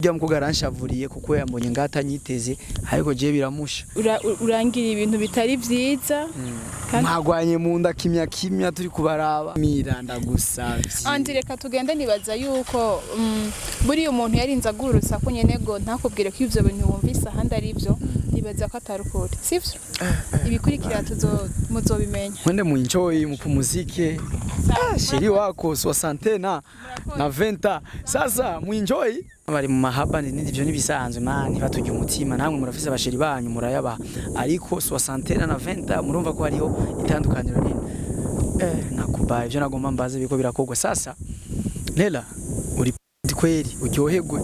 Ujya mukobwa aranshavuriye kuko yambonye ngatanyiteze, ariko je biramusha. Urangira ibintu bitari vyiza kandi. Mwagwanye mu nda kimya kimya turi kubaraba. Mira, ndagusavye. Andi, reka tugende. Nibaza yuko buriya umuntu yarinze aguha urusaku nyene ngo ntakubwire ko ivyo bintu wumvise ahandi ari vyo, nibaza ko atari ukuri, sivyo? Ibikurikira tuzo muzobimenya. Mwende muenjoy, mupumuzike. Ah, chéri wako soixante na 20, sasa muenjoy. Bari mu mahaba n'ibindi, ivyo nibisanzwe man, batujya umutima. Namwe murafise aba chéri banyu murayabaha, ariko soixante na 20 murumva ko hariho itandukaniro nini. Nakubaye ivyo nagomba mbaze biko birakogwa. Sasa Nela, uri kweri uryoherwe.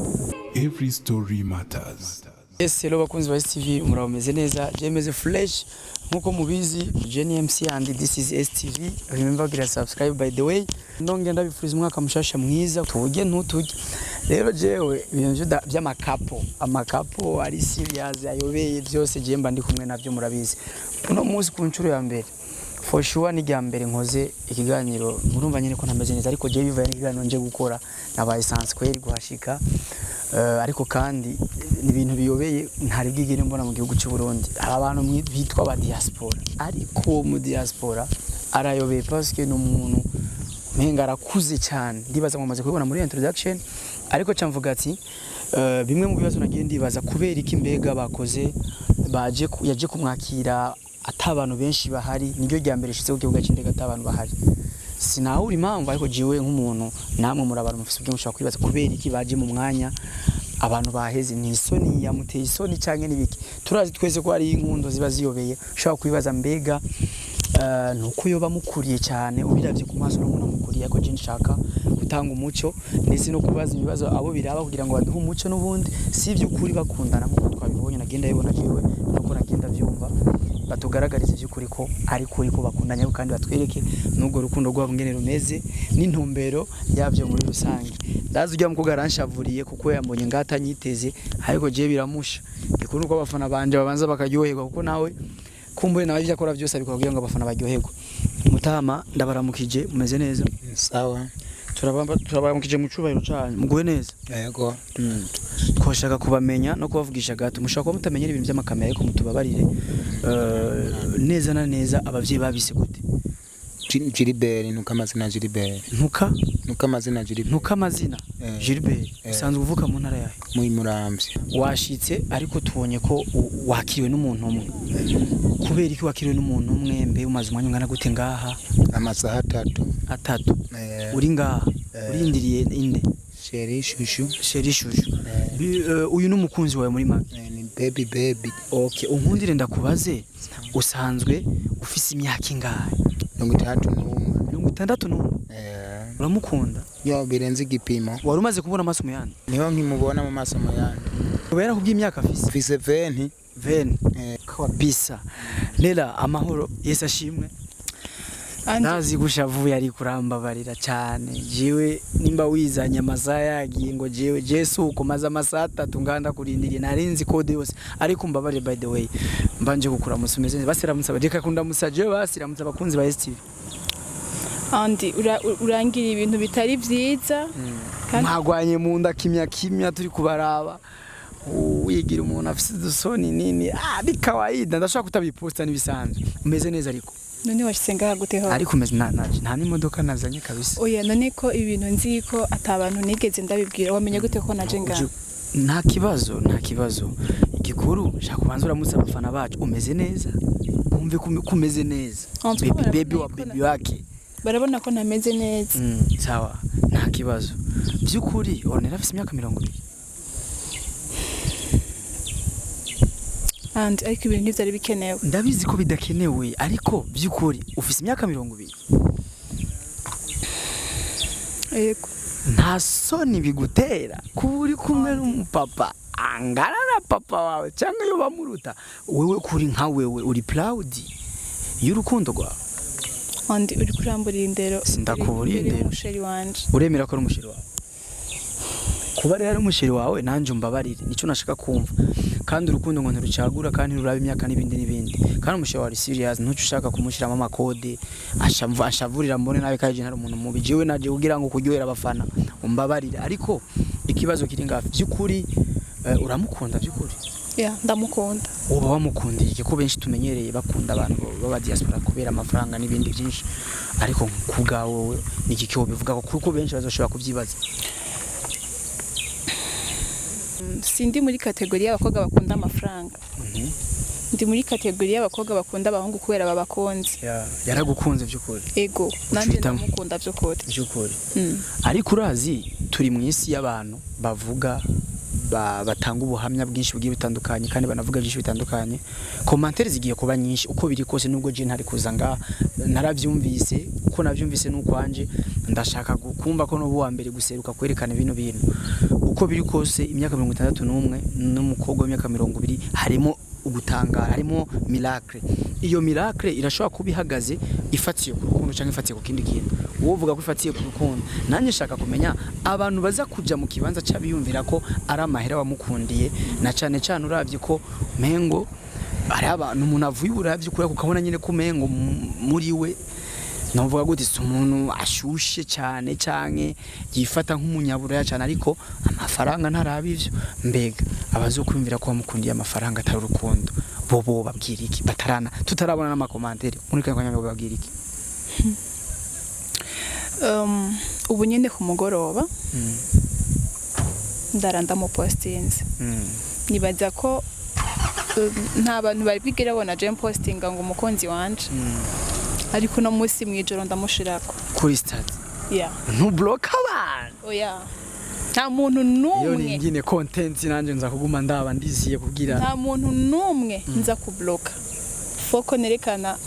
Every story matters. Yes, hello bakunzi ba STV, murabo meze neza? Je meze fresh nkuko mubizi. Jenny MC and this is STV. Remember gira subscribe. By the way, ndongera ndabifuriza umwaka mushasha mwiza. Tuge ntutuge rero, jewe ibintu vy'ama couple, ama couple ari serious ayobeye byose, je mba ndi kumwe navyo, murabizi. Uno munsi ku nshuro ya mbere, for sure ni rya mbere nkoze ikiganiro, murumva nyene ko ntameze neza, ariko je bivaye n'ikiganiro nje gukora nabaye sans kweri guhashika. Ariko kandi ni ibintu biyobeye ntari bwigere mbona mu gihugu cy'u Burundi. Hari abantu bitwa aba diaspora, ariko uwo mu diaspora arayobeye parce que ni umuntu umenga arakuze cyane. Ndibaza ngo maze kubibona muri introduction, ariko ca mvuga ati bimwe mu bibazo nagiye ndibaza: kubera iki mbega bakoze baje yaje kumwakira ata abantu benshi bahari? Niryo rya mbere shitse ku kibuga cy'indege ata abantu bahari. Sinahura impamvu, ariko jiwe nk'umuntu, namwe muri abantu mufise ubwenge, mushobora kwibaza kubera iki baje mu mwanya abantu baheze. Ni isoni yamuteye isoni canke n'ibiki? Turazi twese ko hari inkundo ziba ziyobeye. Ushobora kwibaza mbega nuko yoba mukuriye cyane, ubiravye ku maso n'umuntu amukuriye. Ariko je nshaka gutanga umuco ndetse no kubaza ibibazo abo biraba kugira ngo baduhe umuco. N'ubundi si iby'ukuri bakundana nk'uko twabibonye, nagenda bibona jewe nuko nagenda byumva, batugaragariza iby'ukuri ko ari kuri ko bakundanye, ariko kandi batwereke n'ubwo rukundo rwabo ngene rumeze n'intumbero yabyo muri rusange. Ndazi ujya mukobwa aranshavuriye kuko yambonye ngatanyiteze, ariko je biramusha. Gikuru uko abafana banje babanza bakaryoherwa, kuko nawe kumbuye nawe ibyo akora byose abikora kugira ngo abafana baryoherwe. Mutama, ndabaramukije, mumeze neza? Sawa. Turabaramukije mu cubahiro canyu, muguwe neza? Yego. Twashaka kubamenya no kubavugisha gato. Mushaka kuba mutamenyera ibintu by'amakamera, ariko mutubabarire. Neza na neza abavyeyi babise gute? Gilbert, nuko amazina Gilbert. Ntuka? Nuko amazina Gilbert. Ntuka amazina? Eh. Gilbert. Eh. Usanzwe uvuka mu ntara yahe? Muri Muramvya. Washitse, ariko tubonye ko wakiriwe n'umuntu umwe. Kubera iki wakiriwe n'umuntu umwe? Mbe umaze umwanya ungana gute ngaha? Amasaha 3. 3? Eh. Uri ngaha? Eh. Urindiriye inde? Chéri chouchou. Chéri chouchou? Eh. Uyu ni umukunzi wawe muri make? Eh, ni baby baby. Okay, unkundire ndakubaze, usanzwe ufise imyaka ingahe? 61. 61? Eh. Uramukunda? Yo, birenze igipimo. Wari umaze kubona amaso mu yandi? Niho nkimubona mu maso mu yandi. Kubera kubw'imyaka afise? Mfise 20. 20? Eh. Kabisa. Nela, amahoro, Yesu ashimwe. Andi. Ndazi gushavuye, ariko urambabarira cyane. Jewe nimba wizanye amasaha yagiye ngo jewe Jesu uko maze amasaha 3 nganda kurindiriye, narinzi code yose, ariko mbabarire. By the way, mbanje kukuramutsa, umeze neza? Basiramutsa, reka kundamutsa jewe, basiramutsa abakunzi ba STV. Andi, urangira ibintu bitari vyiza kandi. Mwagwanye mu nda kimya kimya turi kubaraba, wigira umuntu afise udusoni nini. Ah, ni kawaida, ndashobora kutabiposta, n'ibisanzwe. Umeze neza ariko? None washitse ngaha gute ho? Ariko umeze nta n'imodoka nazanye kabisa. Oya, none ko ibintu nzi ko ata bantu nigeze ndabibwira, wamenye gute ko naje ngaha? Nta kibazo, nta kibazo. Igikuru shaka kubanza uramutse abafana bacu. Umeze neza? Kumve ko umeze neza. En tout cas, Baby baby wa barabona ko baby wake. Barabona ko ntameze neza. Sawa, nta kibazo. By'ukuri Ornella afise imyaka 20? Andi, ariko ibintu ntivyari bikenewe. Ndabizi ko bidakenewe, ariko by'ukuri ufise imyaka 20? Yego. Nta soni bigutera kuba uri kumwe n'umupapa angana na papa wawe cyangwa iyo bamuruta? Wewe kuri nka wewe uri proud y'urukundo rwawe? Andi, uri kuramburira indero. Sindakubura imbere indero. y'umu chéri wanje. Uremera ko ari umu chéri wawe? Kuba rero ari umu chéri wawe, nanjye umbabarire, nicyo nashaka kumva. Kandi urukundo ngo ntirucagura kandi ntiruraba imyaka n'ibindi n'ibindi. Kandi umu chéri wawe ari serious, ntuce ushaka kumushyiramo ama code ashavurira mbone nawe. Kandi ntari umuntu mubi jewe, naje kugira ngo kuryohera abafana, umbabarire. Ariko ikibazo Ikibazo kiri ngaho by'ukuri, uramukunda by'ukuri? Yeah, ndamukunda. Uba wamukundiye iki, ko benshi tumenyereye bakunda abantu b'aba diaspora kubera amafaranga n'ibindi byinshi, ariko ku bwawe wowe ni iki cyo bivuga ko, kuko benshi bazoshobora kubyibaza? Sindi muri catégorie y'abakobwa bakunda amafaranga. Ndi muri catégorie y'abakobwa bakunda abahungu kubera babakunze. Yaragukunze by'ukuri? Ego, nanje Ucitamo. ndamukunda by'ukuri. By'ukuri. Ariko urazi turi mu isi y'abantu bavuga, batanga ubuhamya bwinshi bugiye butandukanye kandi banavuga byinshi bitandukanye. Commentaires zigiye kuba nyinshi uko biri kose, nubwo je ntari kuza nga naravyumvise, uko navyumvise nukwanje ndashaka kumva ko n'ubu wa mbere guseruka kwerekana bino bintu. Uko biri kose, imyaka 61 n'umukobwa w'imyaka 20, harimo ugutangara, harimo miracle. Iyo miracle irashobora kuba ihagaze ifatiye ku rukundo cyangwa ifatiye ku kindi kintu. Wowe uvuga ko ifatiye ku rukundo. Nanjye nshaka kumenya abantu baza kuja mu kibanza c'abiyumvira ko ari amahera wamukundiye, na cane cane uravye ko mengo ari abantu umuntu avuye uravye ukuri, ukabona nyine ko mengo muri we, navuga gute, si umuntu ashushe cyane canke yifata nk'umunyaburaya cyane, ariko amafaranga ntaraba ivyo. Mbega abazokwiyumvira ko wamukundiye amafaranga atari urukundo, bo babwira iki? Batarana tutarabona n'ama commentaires muri kanya kanya, babwira iki? Ubu nyine ku mugoroba ndara ndamupostinze. Nibaza ko nta bantu bari bwigere babona je postinga ngo umukunzi wanje, ariko uno munsi mw'ijoro ndamushirako. Kuri statut? Yeah. Ntubloka abantu? Oya, nta muntu Iyo n'umwe. Ningine content nanje nza kuguma ndaba ndiziye kubwira. Nta muntu n'umwe nza kubloka foko nerekana,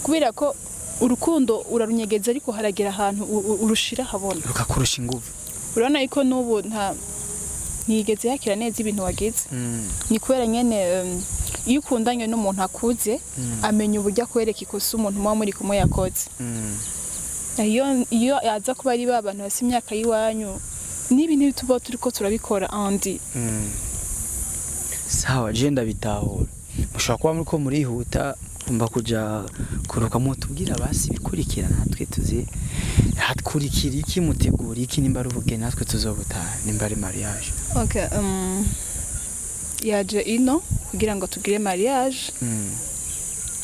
kubera ko urukundo urarunyegeza, ariko haragera ahantu urushira habona. Rukakurusha inguvu. Urabona yuko n'ubu nta ntiyigeze yakira neza ibintu wagize. Ni kubera nyene iyo ukundanye n'umuntu akuze, amenya uburyo akwereka ikosa umuntu muba muri kumwe yakoze. Iyo aza kuba ari ba bantu basa imyaka y'iwanyu, n'ibi ntituba turiko turabikora andi. Sawa, je ndabitahura. Mushobora kuba muriko murihuta kumva kuja kuruka, mutubwira basi ibikurikira natwe tuzi hatkurikira iki, mutegura iki, nimba ari ubugeni natwe tuzobutaha, nimba ari mariage. Okay, yaje ino kugira ngo tugire mariage.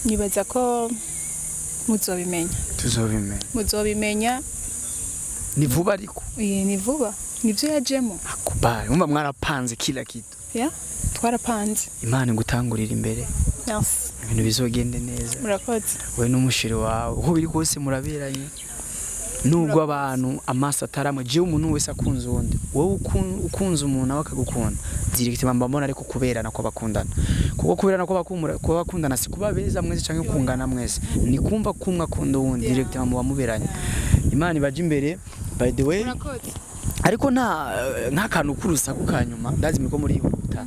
Nibaza ko muzobimenya. Tuzobimenya. Muzobimenya. Ni vuba ariko? Iyi ni vuba, nivyo yajemo. Akubali, umva mwarapanze kila kitu. Ya, twarapanze. Imana igutangurira imbere. Merci. Ibintu bizogende neza. Murakoze. We n'umushiri wawe, uko biri kose muraberanye, nubwo abantu amaso ataramwe. Jewe umuntu wese akunze uwundi, wowe ukunze umuntu nawe akagukunda direct, mba mbona ariko kuberana kw'abakundana, kuko kuberana kw'abakundana si kuba beza mwese canke kungana mwese, ni kumva kumwe akunda uwundi. Direct muba muberanye. Imana ibaje imbere, by the way. Murakoze. Ariko nta nk'akantu k'urusaku ka nyuma, ndazi muriko murihuta,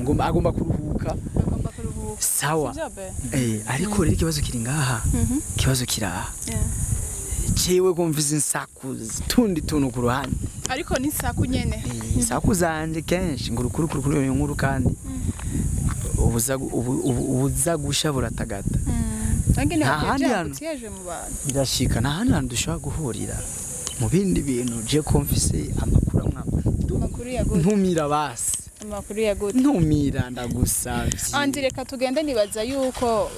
ngomba agomba kuruhuka. Agomba kuruhuka. Sawa. Sivyo be? Ariko rero ikibazo kiri ngaha, ikibazo kiri aha. Jewe kumva izi nsaku tundi tuntu ku ruhande. Ariko ni saku nyene. Insaku zanje kenshi ngo urukuru kuri iyo nkuru, kandi ubuza gusha buratagata. Nange. Nta handi hantu. Ntiyaje mu bantu. Birashika, nta handi hantu dushobora guhurira mu bindi bintu, je ko mfise amakuru amwe Amakuru ya gute? Ntumira basi. Amakuru ya gute? Ntumira, ndagusavye. Andi, reka tugende. Nibaza yuko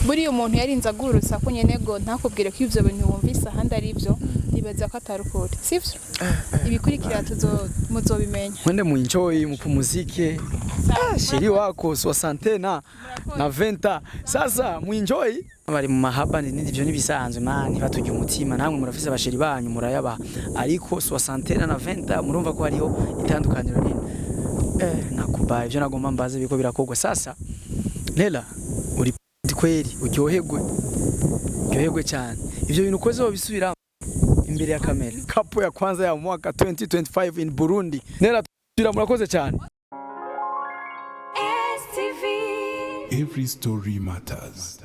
buriya umuntu yarinze aguha urusaku nyene ngo ntakubwire ko ivyo bintu wumvise ahandi ari byo, nibaza ko atari ukuri, sivyo? Ibikurikira muzobimenya. Mwende muenjoy, mupumuzike. Ah, chéri wako soixante na 20, sasa muenjoy. Bari mu mahaba n'ibindi, ivyo nibisanzwe man, batujya umutima. Namwe murafise aba chéri banyu murayabaha, ariko soixante na 20 murumva ko hariho itandukaniro nini. Nakubaye ivyo nagomba mbaze biko birakorwa. Sasa Nela, uri kweri, uryoherwe, uryoherwe cyane. Ivyo bintu ukoze wobisubira imbere ya kamera. Couple ya kwanza ya mwaka 2025 in Burundi. Nela, murakoze cyane. STV. Every story matters.